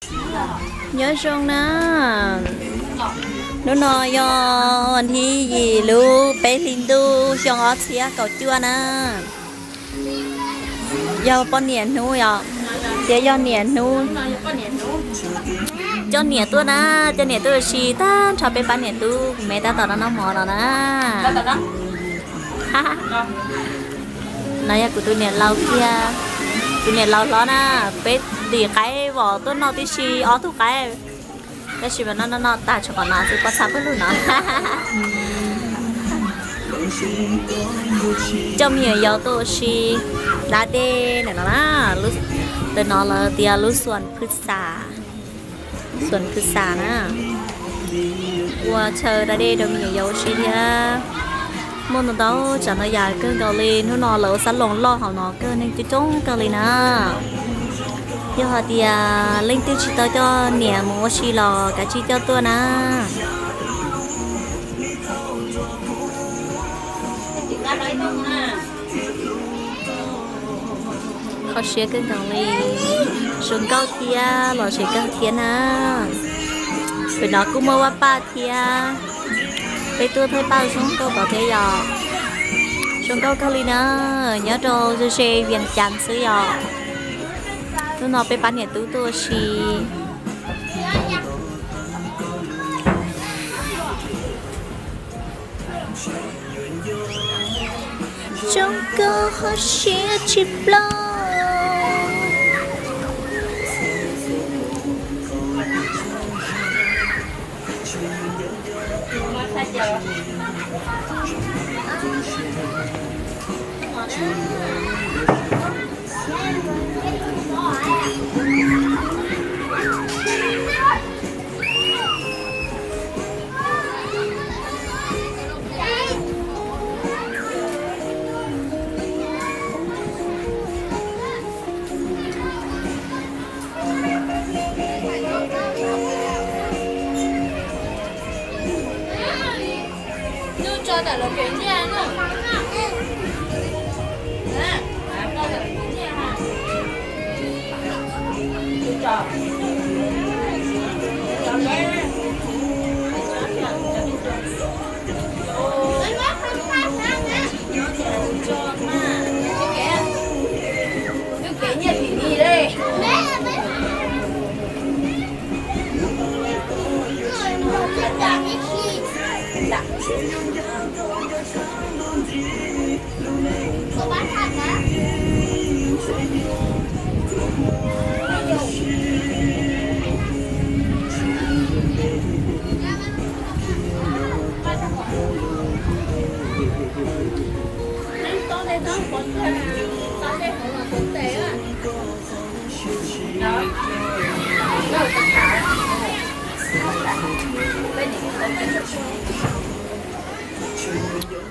Nyob zoo na, hnub no yog vas thib yim lub peb hli ntuj xyoo ob txhiab kaum cuaj na. Yog poj niam hnub yom, thiab yog niam hnub. Coj niam tuaj na, coj niam tuaj ua si tag nrho peb pab niam tub kuv me tab tom noj mov no na. No yog kuv tus niam laus kiag, tus niam laus hlob na, peb dim qaib vom tuaj noj tib si ob tug qaib. Tab sis mas noj noj noj tag tsuas qhov no xwb, pob txha pawg lug no. Coj me nyuam yaus tuaj ua si da dej ntawm no na, ntawm no lawv tias lub xuas phwj xas, xuas phwj xas na. Ua chaw da dej rau me nyuam yaus ua si thiab. Muaj ntau ntau tsav ntau yam kawg nkaus li, hnub no lawv ua xab loos loj hauv no kawg, neeg coob coob kawg li na. Yog hais tias leej twg tsis tau coj niam mus ua si los kav tsij coj tuaj na. Kho siab kawg nkaus li, zoo nkauj thiab los tseem kawg thiab na. Pem no kuj muaj vaj paj thiab, peb tuaj thaij paj zoo nkauj tod thiab yom. Zoo nkauj kawg li na, nyob rau ze ze Vias Cas xwb yom. Hnub no peb pab niam tub tuaj ua si. Zoo nkauj hos siab tsis ploj.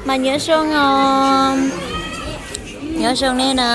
Mas nyob zoo os, nyob zoo nej na.